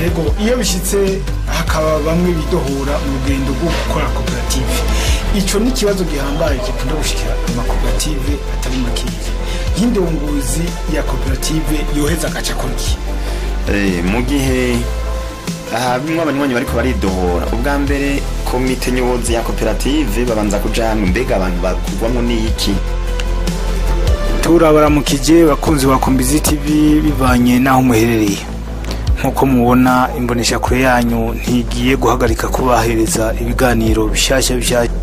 Yego, iyo bishyitse hakaba bamwe bidohora mu rugendo rwo gukora koperative, icyo ni ikibazo gihambaye gikunda gushyikira amakoperative atari makeya. Nk'indongozi ya koperative yoheza agaca akora iki? Mu gihe aha bimwe abanywanyi bariko baridohora, ubwa mbere komite nyobozi ya koperative babanza kuja hamwe, mbega abantu bakugwamo n'iki? Turabaramukije bakunzi ba Kombizi TV bivanye n'aho muherereye. Nk'uko mubona, imboneshakure yanyu ntigiye guhagarika kubahereza ibiganiro bishyashya bishyashya.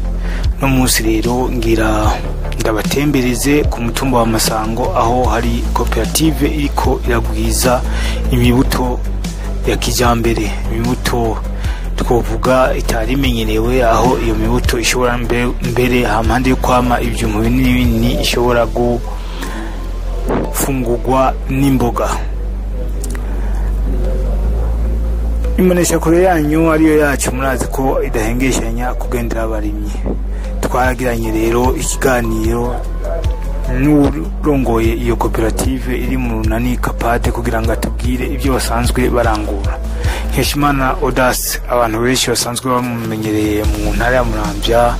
No munsi rero ngira ndabatembereze ku mutumba wa Masango, aho hari koperative iriko iragwiza imibuto ya kijambere, imibuto twovuga itari imenyerewe, aho iyo mibuto ishobora mbere hampande yo kwama ivyuma binini binini ishobora gufungurwa n'imboga. Imboneshakure yanyu ariyo yacu murazi ko idahengeshanya kugendera abarimyi. Twaragiranye rero ikiganiro n'urongoye iyo koperative iri mu runani Kapate kugira ngo atubwire ibyo basanzwe barangura. Nkeshimana Audace, abantu benshi basanzwe bamumenyereye mu ntara ya Muramvya,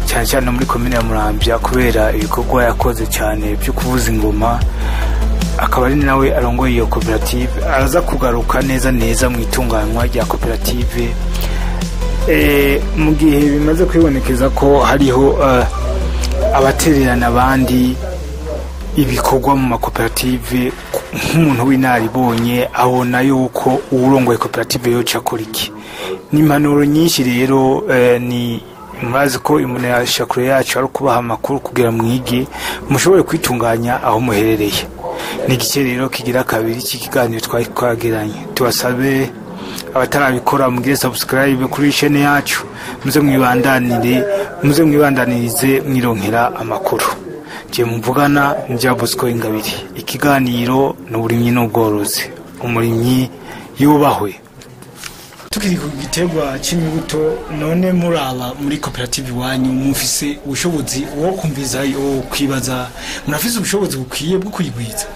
cyane cyane muri komine ya Muramvya, kubera ibikorwa yakoze cyane byo kuvuza ingoma, akaba ari nawe arongoye iyo koperative. Araza kugaruka neza neza mu itunganywa rya koperative. Mu gihe bimaze kwibonekeza ko hariho abatererana abandi ibikorwa mu makoperative, nk'umuntu w'inararibonye abona yuko uwurongoye koperative yoca akora iki? Ni impanuro nyinshi rero. Ni murazi ko imboneshakure yacu ari ukubaha amakuru kugira mwige mushobore kwitunganya aho muherereye. Ni igice rero kigira kabiri cy'ikiganiro twari twagiranye. Tubasabe abatarabikora mugire subscribe kuri chaîne yacu, muze mwibandanire, muze mwibandanirize mwironkera amakuru. Je muvugana njya Bosco Ingabire. Ikiganiro ni uburimyi n'ubworozi. Umurimyi yubahwe. Tukiri ku giterwa cy'imibuto, none muraba muri koperative iwanyu mufise ubushobozi wo kumviza wo kwibaza, murafise ubushobozi bukwiye bwo kuyigwiza?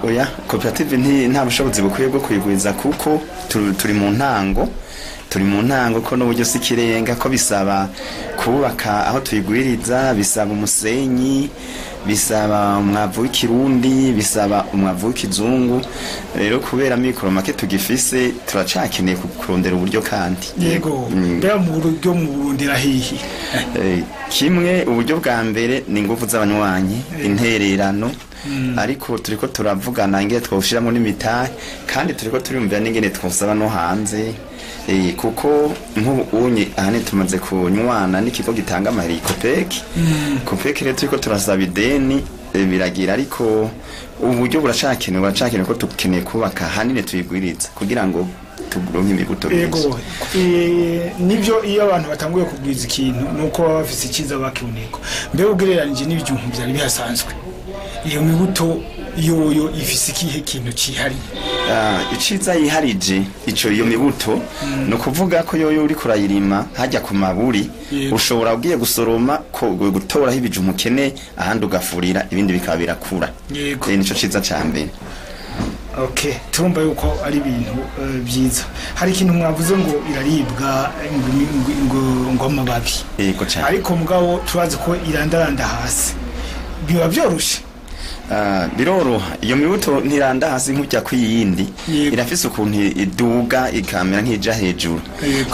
Oya, koperative nta bushobozi bukwiye bwo kuyigwiza, kuko turi mu ntango, turi mu ntango ko n'uburyo si ikirenga, ko bisaba kubaka aho tuyigwiriza, bisaba umusenyi, bisaba umwavu w'ikirundi, bisaba umwavu w'ikizungu. Rero kubera mikoro make tugifise, turacakeneye kurondera uburyo kandi. Yego, mbega mu buryo mu burondera hehe? Kimwe, uburyo bwa mbere ni ingufu z'abanywanyi, intererano, ariko turiko turavugana ingene twoshiramwo n'imitahe, kandi turiko turiyumvira n'ingene twosaba no hanze, kuko nk'ubu unye ahanini tumaze kunywana n'ikigo gitanga amahera, Kopek. Kopek rero turiko turasaba ideni, biragira, ariko uburyo buracakenewe, buracakenewe ko dukeneye kubaka hanini tuyigwiriza kugira ngo turonke imibuto myinshi. Yego, nibyo, iyo abantu batanguye kugwiza ikintu nuko baba bafise icyiza bakiboneko. Mbega ugereranije n'ibijumbu byari bihasanzwe, iyo mibuto yoyo ifise ikihe kintu cihariye? Iciza yiharije ico iyo mibuto ni ukuvuga ko yoyo uriko urayirima hajya ku maburi, ushobora ugiye gusoroma ko gutoraho ibijumbu ukeneye, ahandi ugafurira, ibindi bikaba birakura. Nico ciza ca mbere. Okay, turumva yuko ari ibintu byiza. Hari ikintu mwavuze ngo iraribwa, ngo amababi. Yego cane. Ariko mugabo turazi ko irandaranda hasi, biba byoroshe? Biroroha, iyo mibuto ntiranda hasi nk'ujya kw'iyindi. Irafise ukuntu iduga ikamera nk'ija hejuru.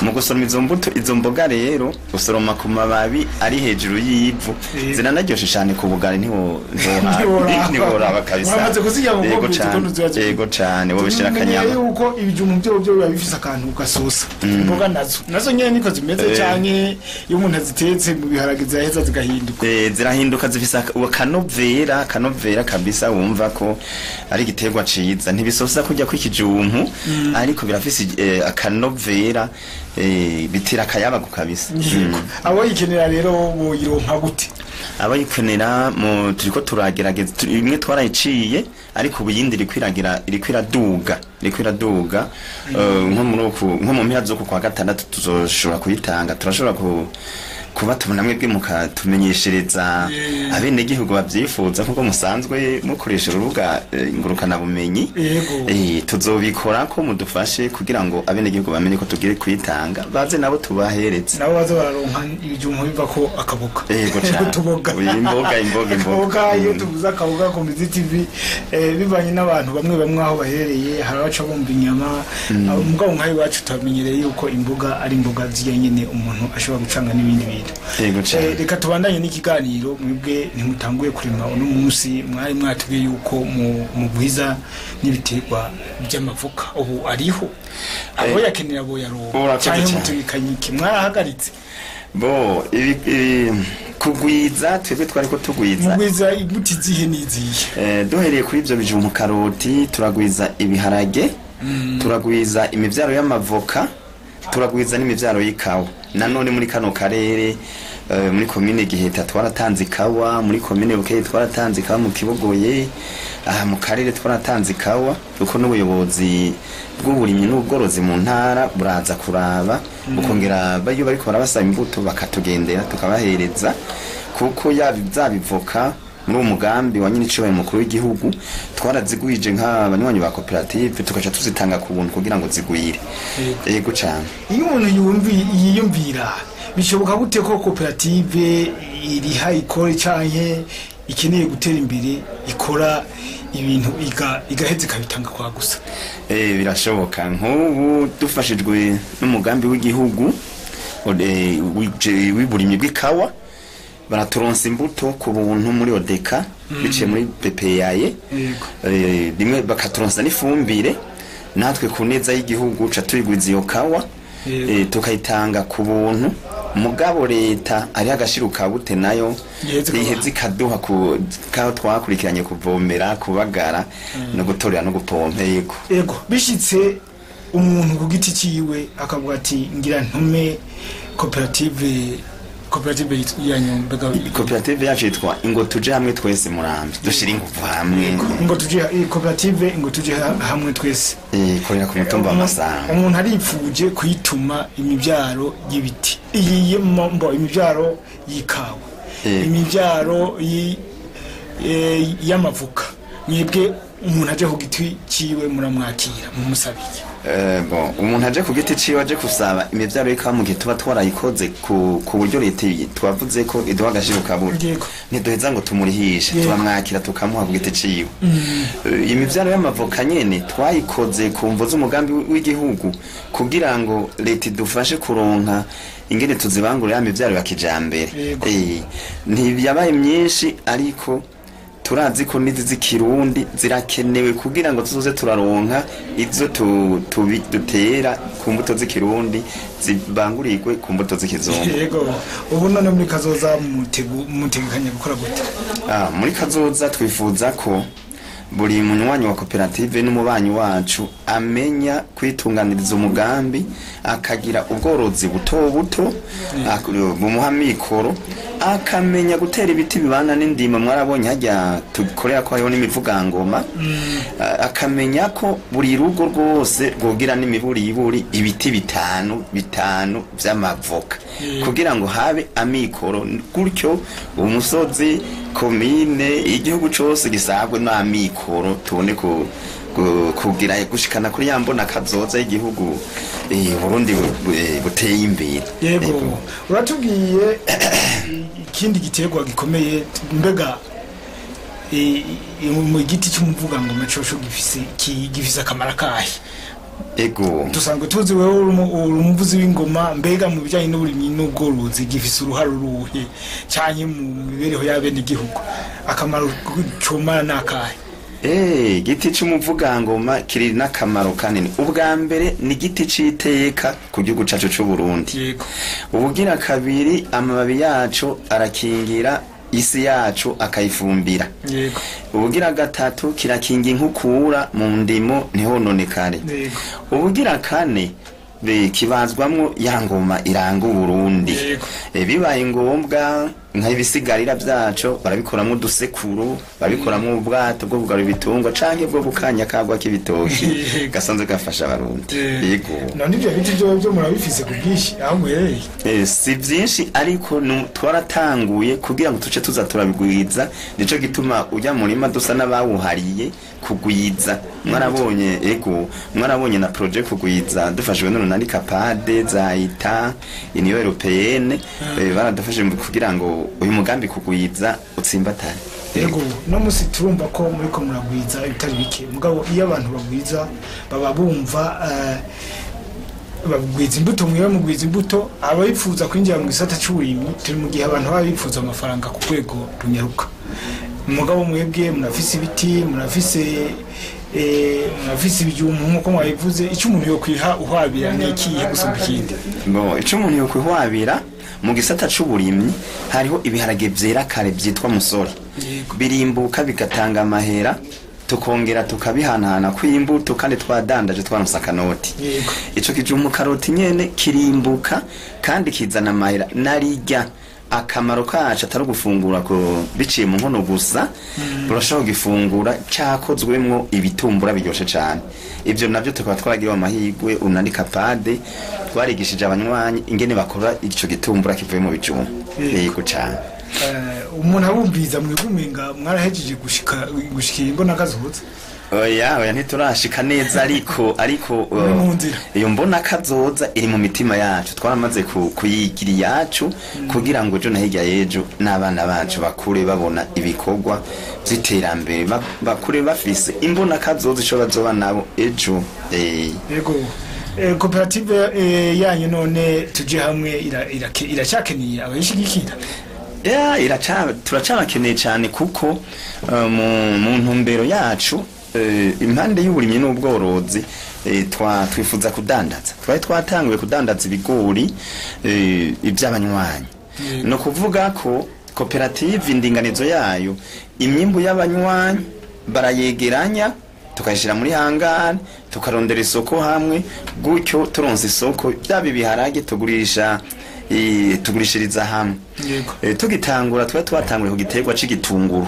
Mu gusoroma izo mbuto, izo mboga rero, usoroma ku mababi ari hejuru y'ivu. Ziranaryoshe cane ku bugari, Ntiworaba. ntiworaba kabisa. Uramaze kuzirya mu Yego bwoko cane. ukuntu ziba zimeze. Yego cane, wobishira Tumenyeye akanyama. yuko ibijumbu byo biba bifise akantu gasosa. Imboga nazo nyene niko zimeze, canke iyo umuntu azitetse mu biharage ziraheza zigahinduka? Zirahinduka, zifise akanovera, akanovera kabisa. Wumva ko ari igiterwa ciza, ntibisosa kurya kw'ikijumpu, ariko birafise akanovera, bitera akayabagu kabisa. Abayikenera rero boyironka gute? Abayikenera mu turiko turagerageza, imwe twarayiciye, ariko ubu iyindi iriko iragira, iriko iraduga, iriko iraduga. Nko muri uku, nko mu mpera z'uku kwa gatandatu tuzoshobora kuyitanga, turashobora ku Kuba tubona mwebwe mukatumenyeshereza abenegihugu bavyifuza, nkuko musanzwe mukoresha urubuga ngurukana bumenyi. Tuzobikora ko mudufashe kugira ngo abenegihugu bamenye ko tugire kwitanga, baze nabo tubahereze, nabo baze bararonka ibijumbu biva ko akaboga. Yego cyane. Tuboga. Imboga, imboga, imboga. Iyo tuvuze akaboga ku Mizi TV, bivanye n'abantu bamwe bamwe aho baherereye, hari abaca bumva inyama. Mugabo nk'aho iwacu tutamenyereye yuko imboga ari imboga zirya nyene umuntu ashobora gucanga n'ibindi bintu. Yego cyane. Reka tubandanye n'ikiganiro. Mwebwe ntimutanguye kurima uno munsi, mwari mwatubwiye yuko mugwiza n'ibiterwa by'amavoka, ubu ariho abo yakenera bo yaronka cyangwa mutegekanye iki, mwarahagaritse? Bo kugwiza twebwe twari ko tugwiza mugwiza imbuto izihe n'izihe? Duhereye kuri ibyo bijumbu, karoti, turagwiza ibiharage, turagwiza imivyaro y'amavoka, turagwiza n'imivyaro y'ikawa. Nanone muri kano karere, muri komine Giheta twaratanze ikawa, muri komine Bukeye twaratanze ikawa, mu Kibogoye aha mu karere twaratanze ikawa, kuko n'ubuyobozi bw'uburimyi n'ubworozi mu ntara buraza kuraba, bukongera bayo bariko barabasaba imbuto bakatugendera tukabahereza, kuko yabivoka muri uwo mugambi wa nyine icibaye umukuru w'igihugu twarazigwije nk'abanywanyi ba koperative, tugaca tuzitanga ku buntu kugira ngo zigwire. Yego cyane. Iyo umuntu yiyumvira, bishoboka gute ko koperative iriha ikora canke ikeneye gutera imbere ikora ibintu igaheza ikabitanga kwa gusa? Birashoboka. Nk'ubu dufashijwe n'umugambi w'igihugu w'uburimyi bw'ikawa, baraturonsa imbuto ku buntu muri Odeka biciye muri PPAye, rimwe bakaturonsa n'ifumbire, natwe ku neza y'igihugu ca tuyigwiza iyo kawa, tukayitanga ku buntu. Mugabo leta ari agashiro kabute nayo iheze ikaduha ku kaho twakurikiranye kuvomera, kubagara no gutorera no gupompa. Yego. Yego, bishitse umuntu ku giti ciwe akavuga ati ngira ntume koperative yanyu, mbega koperative yacu yitwa Ingo Tuje Hamwe Twese Murambi, dushira ingufu hamwe. Ingo Tuje, koperative Ingo Tuje Hamwe Twese ikorera ku mutumba wa Masanga. Umuntu aripfuje kuyituma imibyaro y'ibiti, iyi mbo imibyaro y'ikawa, imibyaro y'amavuka, mwebwe umuntu aje ku giti ciwe muramwakira mumusabiye? Bon, umuntu aje ku giti ciwe aje kusaba imivyaro y'ikawa, mu gihe tuba twarayikoze ku buryo leta twavuze ko iduha agaciro kabura, ntiduheza ngo tumurihishe, turamwakira tukamuha ku giti ciwe. Imivyaro y'amavoka nyene twayikoze ku mvo z'umugambi w'igihugu kugira ngo leta idufashe kuronka ingene tuzibangurira imivyaro ya kijambere. Ntiyabaye myinshi, ariko turazi ko nizi z'ikirundi zirakenewe kugira ngo tuzoze turaronka izo dutera ku mbuto z'ikirundi zibangurirwe ku mbuto z'ikizungu. Yego. Ubu none muri kazoza mutegekanya gukora gute? Muri kazoza twifuza ko buri munywanyi wa koperative n'umubanyi wacu amenya kwitunganiriza umugambi, akagira ubworozi buto buto bumuha mikoro, akamenya gutera ibiti bibana n'indimo. Mwarabonye hajya tukorera ko hariho n'imivugangoma, akamenya ko buri rugo rwose rwogira n'imiburiburi ibiti bitanu bitanu vy'amavoka, kugira ngo habe amikoro, gutyo umusozi, komine, igihugu cose gisabwe n'amikoro, tubone kugira gushikana kuri ya mbona kazoza y'igihugu, Burundi buteye imbere. Yego. Uratubwiye ikindi giterwa gikomeye, mbega mu giti cy'umuvugangoma cosho gifise akamaro kahe? Ego. Dusanzwe tuzi wewe uri umuvuzi w'ingoma, mbega mu bijanye n'uburimyi n'ubworozi gifise uruhare uruhe canke mu mibereho y'abenegihugu, akamaro comara n'akahe? Igiti c'umuvugangoma kiri n'akamaro kanini. Ubwa mbere ni igiti c'iteka ku gihugu cacu c'u Burundi. Ubugira kabiri, amababi yacu arakingira isi yacu akayifumbira. Ubugira gatatu, kirakinga inkukura mu ndimo ntihononekare. Ubugira kane, kibazwamwo ya ngoma iranga Uburundi. Bibaye ngombwa Nk'ibisigarira byaco barabikoramo udusekuru, barabikoramo ubwato bwo kugarura ibitungwa canke bwo gukanya kagwa k'ibitoki gasanzwe gafasha Abarundi. Yego. None ibyo biti byo murabifise ku bwinshi aho muherereye? Si byinshi, ariko twaratanguye kugira ngo tuce tuza turabigwiza. Nico gituma ujya murima dusa n'abawuhariye kugwiza. Mwarabonye, ego, mwarabonye na projet kugwiza dufashijwe n'urunani CAPADE za ita Union Européenne, baradufashije kugira ngo uyu mugambi kugwiza utsimbatane. Yego, no musi turumva ko muriko muragwiza ibitari bike, mugabo iyo abantu bagwiza baba bumva bagwiza imbuto, mwiwe mugwiza imbuto, ababifuza kwinjira mu gisata c'uburimyi. Turi mu gihe abantu baba bifuza amafaranga ku rwego runyaruka, mugabo mwebwe murafise ibiti, murafise ibijumbu nk'uko mwabivuze. Icyo umuntu yokwiha uhwabira ni ikihe gusumba ikindi? Bo, ico umuntu yokwihwabira mu gisata c'uburimyi, hariho ibiharage vyera kare vyitwa musore. Birimbuka bigatanga amahera, tukongera tukabihanahana kw'imbuto, kandi twadandaje twaronse akanoti. Ico kijumbu karoti nyene kirimbuka kandi kizana amahera, narirya akamaro kacu atari ugufungura ko biciye mu nkono gusa, urashobora kugifungura cakozwemwo ibitumbura biryoshe cane. Ivyo navyo tukaba twaragiwe amahirwe unani CAPADE, twarigishije abanywanyi ingene bakora ico gitumbura kivuye mu bijumbu. Yego cane. Umuntu abumviza mwebwe umenga mwarahejeje gushikira imbona kazoza. Oya, oya, ntiturashika neza, ariko Muri mu nzira. Iyo mbona kazoza iri mu mitima yacu, twaramaze kuyigira iyacu kugira ngo ejo na hirya y'ejo n'abana bacu bakure babona ibikorwa vy'iterambere, bakure bafise imbona kazoza ico bazoba nabo ejo. Yego. Koperative yanyu none tuje hamwe iracyakeneye abayishigikira? Ya, turacabakeneye cyane, kuko mu ntumbero yacu, impande y'uburimyi n'ubworozi, twifuza kudandaza. Twari twatanguye kudandaza ibigori iby'abanywanyi. No kuvuga ko koperative indinganizo yayo, imyimbu y'abanywanyi barayegeranya, tukayishyira muri hangari, tukarondera isoko hamwe. Gutyo turonse isoko, byaba ibiharage tugurisha, tugurishiriza hamwe. Tugitangura twari twatanguriye ku giterwa c'igitunguru.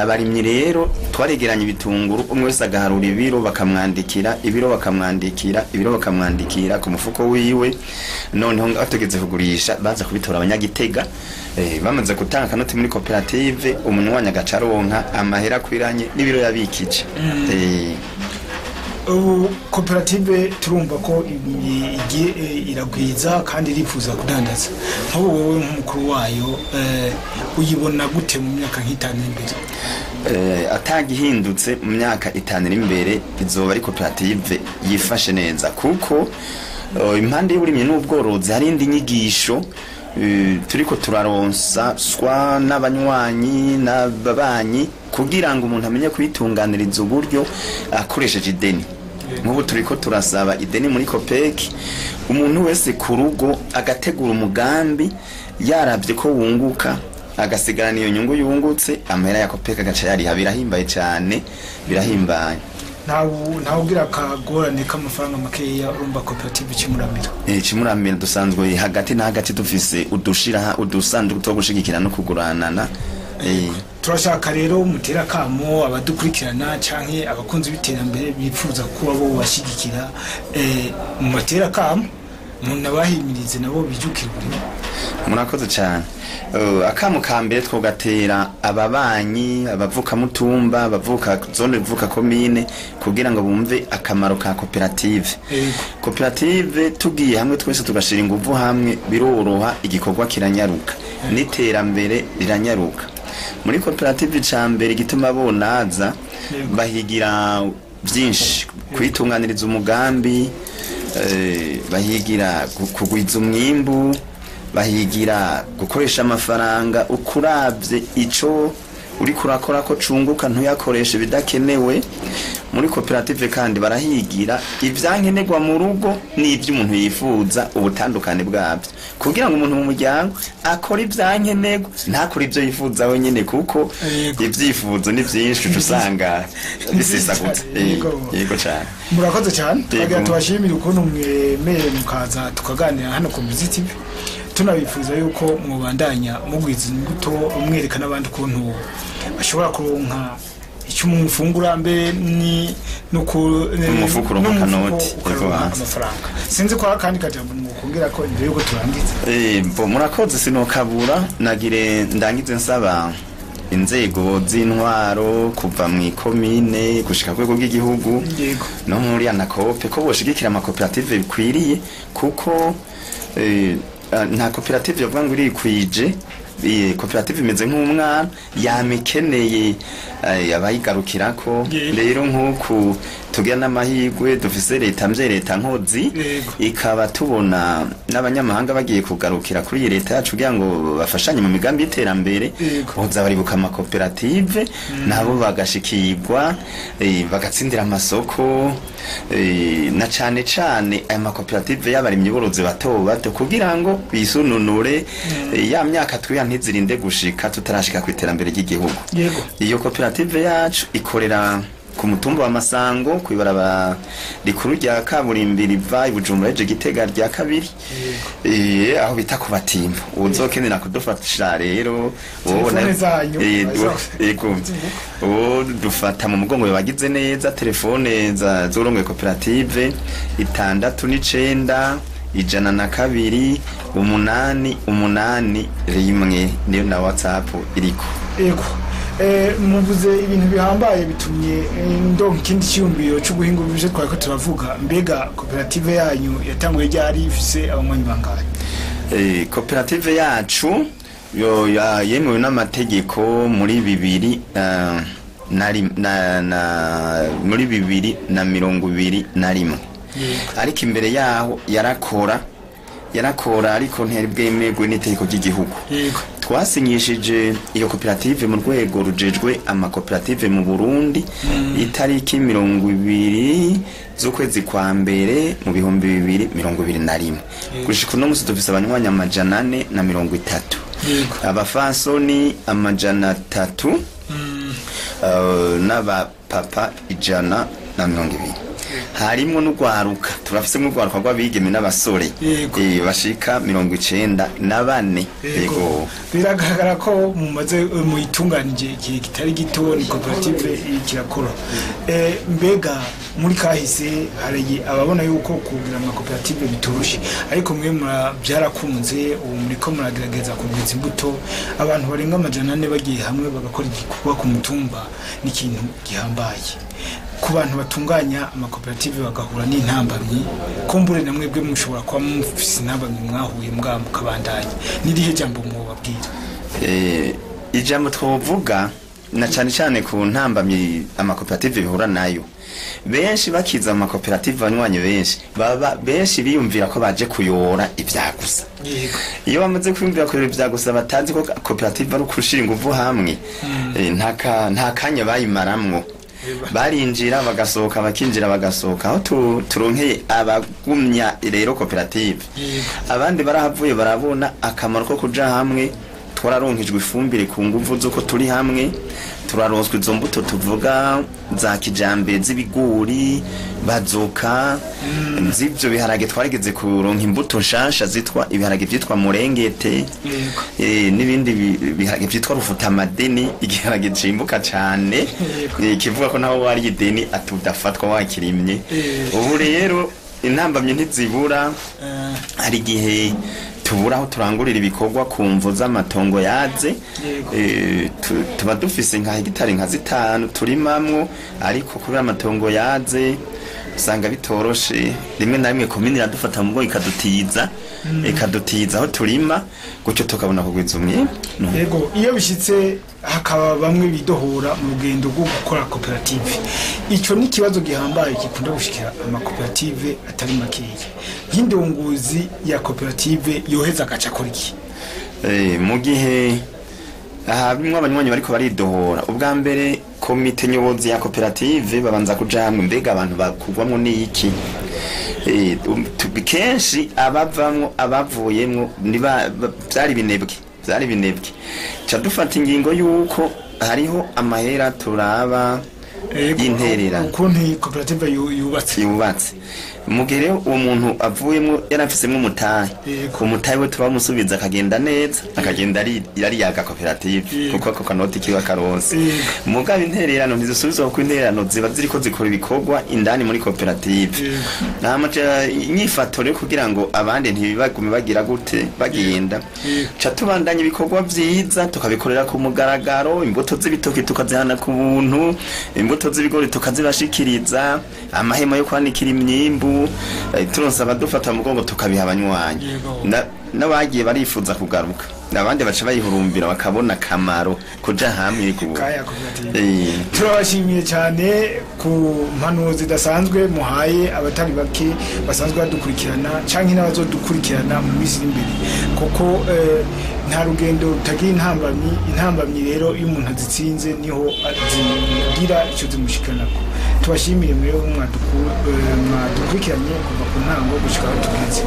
Abarimyi rero twaregeranya ibitunguru, umwe wese agaharura ibiro, bakamwandikira ibiro, bakamwandikira ibiro, bakamwandikira ku mufuko wiwe. Noneho ngaho tugeze kugurisha, baza kubitora abanyagitega. Bamaze gutanga akanoti muri koperative, umunywanyi agaca aronka amahera akwiranye n'ibiro yabikije. Ubu koperative turumva ko igiye iragwiza kandi irifuza kudandaza. Nk'ubu wowe nk'umukuru wayo, uyibona gute mu myaka nk'itanu imbere? Atagihindutse, mu myaka 5 iri imbere izoba ari koperative yifashe neza, kuko impande y'uburimyi n'ubworozi hari indi nyigisho turiko turaronsa swa n'abanywanyi n'ababanyi kugira ngo umuntu amenye kwitunganiriza uburyo akoresheje ideni. Nk'ubu turiko turasaba ideni muri COPEC, umuntu wese ku rugo agategura umugambi yaravye ko wunguka, agasigarana iyo nyungu yungutse, amahera ya COPEC agaca yariha. Birahimbaye cyane, birahimbaye. Ntawe ugira akagorane k'amafaranga makeya, urumva koperative ikimuramira. Kimuramira. Dusanzwe hagati na hagati dufise udushira udusanduku two gushigikira no kuguranana. Turashaka rero mutera kamo abadukurikirana canke abakunzi b'iterambere bifuza kuba bo bashyigikira, mu batera kamo munabahimirize nabo bijukire uburimyi. Murakoze cyane. Akamo ka mbere twogatera ababanyi, abavuka mutumba, abavuka zone, vuka komine, kugira ngo bumve akamaro ka koperative. Koperative tugiye hamwe twese, tugashira inguvu hamwe, biroroha, igikorwa kiranyaruka n'iterambere riranyaruka muri koperative. Ca mbere gituma bonaza, bahigira byinshi: kwitunganiriza umugambi, bahigira kugwiza umwimbu, bahigira gukoresha amafaranga ukuravye ico uriko urakora ko cunguka, ntuyakoreshe bidakenewe. Muri koperative kandi barahigira ivyankenerwa mu rugo n'ivyo umuntu yifuza, ubutandukane bwabyo, kugira ngo umuntu mu muryango akore ivyankenerwa, ntakore ivyo yifuza wenyene, kuko ivyifuzo ni vyinshi, uca usanga bisesagutse. Yego cane. Murakoze cyane. Twagira tubashimire ukuntu mwemeye mukaza tukaganira hano ku Mizi TV. Tunabifuza yuko mubandanya mugwiza imbuto, mwereka n'abandi ukuntu bashobora kuronka icyo mufungura, mbere ni Umufuko uronka akanoti, ukaronka yego. amafaranga. Sinzi ko akandi kajambo mwokongera ko imbere yuko turangiza. Bo murakoze, sinokabura nagire ndangize nsaba inzego z'intwaro kuva mu ikomine gushika ku rwego rw'igihugu no muri ANACOOP ko boshigikira amakoperative bikwiriye, kuko nta koperative yovuga ngo irikwije. Koperative imeze nk'umwana, yama ikeneye abayigarukirako. Rero nk'uku tugira n'amahirwe dufise leta mvye, leta nkozi, ikaba tubona n'abanyamahanga bagiye kugarukira kuri iyi leta yacu kugira ngo bafashanye mu migambi y'iterambere, boza baribuka amakoperative nabo bagashikirwa, bagatsindira amasoko, na cane cane aya makoperative y'abarimyi borozi bato bato, kugira ngo bisununure, ya myaka twiha ntizirinde gushika tutarashika ku iterambere ry'igihugu. Iyo koperative yacu ikorera ku mutumba wa Masango, kw'ibarabara rikuru rya kaburimbi riva i Bujumbura rije Gitega rya kabiri, aho bita ku Batimbo. Uzokenera kudufasha rero, wowe Telefone zanyu, yego, uwo dufata mu mugongo bagize neza. Telefone za z'urongoye koperative: 69 102 881, niyo na WhatsApp iriko. Yego. Muvuze ibintu bihambaye, bitumye ndonka ikindi cyiyumviro cyo guhinga ibyo twari ko turavuga. Mbega koperative yanyu yatanguye ryari? Ifise abanywanyi bangahe? Koperative yacu yo yemewe n'amategeko muri bibiri na muri 2021, ariko imbere yaho yarakora, ariko ntiyari bwemerwe n'itegeko ry'igihugu. Twasinyishije iyo koperative mu rwego rujejwe amakoperative mu Burundi itariki 20 z'ukwezi kwa mbere mu 2021. Gushika uno musi dufise abanywanyi 430, abafasoni 300, n'abapapa 120. Harimwo n'urwaruka, turafise n'urwaruka rw'abigeme n'abasore bashika 94. Yego. Biragaragara ko mumaze muyitunganije igihe kitari gito, ni koperative kirakora. Mbega muri kahise hari ababona yuko kugira amakoperative bitoroshe, ariko mwe byarakunze. Ubu muriko muragerageza kugwiza imbuto. Abantu barenga 400 bagiye hamwe bagakora igikorwa ku mutumba n'ikintu gihambaye. Ku bantu batunganya amakoperative bagahura n'intambamyi, kumbure na mwebwe mushobora kuba mufise intambamyi mwahuye mbwa mukabandanya, n'irihe jambo mwobabwira? Ijambo twovuga na cyane cyane ku ntambamyi amakoperative bihura nayo, benshi bakiza mu makoperative, abanywanyi benshi baba benshi biyumvira ko baje kuyora ibyagusa. Iyo bamaze kwiyumvira kuyora ibyagusa, batazi ko koperative ari ukushira inguvu hamwe, nta kanya bayimaramwo, barinjira bagasohoka, bakinjira bagasohoka. Aho turonkeye abagumya rero koperative, abandi barahavuye barabona akamaro ko kuja hamwe. Twararonkejwe ifumbire ku nguvu z'uko turi hamwe, turaronswa izo mbuto tuvuga za kijambere z'ibigori bazoka, z'ivyo biharage. Twarigeze kuronka imbuto nshasha zitwa ibiharage vyitwa murengete, n'ibindi biharage vyitwa rufutamadeni, igiharage cimbuka cane, kivuga ko naho wari ideni atudafatwa wakirimye. Ubu rero intambamye ntizibura. Hari igihe tubura aho turangurira ibikorwa ku mvo z'amatongo yaze. Tuba dufise nka hegitari nka 5 turimamwo, ariko kubera amatongo yaze usanga bitoroshe. Rimwe na rimwe komine iradufata mu mugongo, ikadutiza aho turima, gutyo tukabona kugwiza umwimbu. Yego, iyo bishitse hakaba bamwe bidohora mu rugendo rwo gukora koperative, ico ni ikibazo gihambaye gikunda gushikira amakoperative atari makeya. Nk'indongozi ya koperative yoheza agaca akora iki? Mu gihe harimwo abanywanyi bariko baridohora, ubwa mbere komite nyobozi ya koperative babanza kuja hamwe: mbega abantu bakugwamwo n'iki? Kenshi abavamwo, abavuyemwo vyari binebwe, vyari binebwe. Ca dufata ingingo yuko hariho amahera turaba. Y'intererano. Ukuntu iyi koperative yubatse. Yubatse. Mu gihe rero uwo muntu avuyemo yarafisemo umutahe, umutahe we turamusubiza, akagenda neza, akagenda ari yaga koperative, kuko ako kanoti kiba karonse. Mugabo intererano ntizisubizwa, kuko intererano ziba ziriko zikora ibikorwa indani muri koperative. Namaca inyifato rero kugira ngo abandi ntibibagume bagira gute bagenda, ca tubandanya ibikorwa vyiza, tukabikorera ku mugaragaro. Imbuto z'ibitoki tukazihana ku buntu, imbuto z'ibigori tukazibashikiriza, amahema yo kwanikira imyimbu, turonse abadufata mu mugongo tukabiha abanywanyi. N'abagiye barifuza kugaruka, abandi baca bayihurumbira, bakabona akamaro kuja hamwe Kaya koperative. Turabashimiye cyane ku mpanuro zidasanzwe muhaye abatari bake basanzwe badukurikirana canke n'abazodukurikirana mu minsi iri imbere, kuko nta rugendo rutagira intambamyi. Intambamyi rero iyo umuntu azitsinze niho zigira icyo zimushikanako. Tubashimire mwe mwadukurikiranye kuva ku ntango gushika aho tugeze.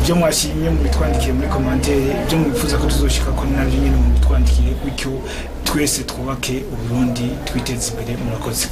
Ibyo mwashimye mubitwandikiye muri commentaire, ibyo mwifuza ko tuzoshika ko nabyo nyine mubitwandikire, bityo twese twubake Uburundi, twiteze imbere. Murakoze.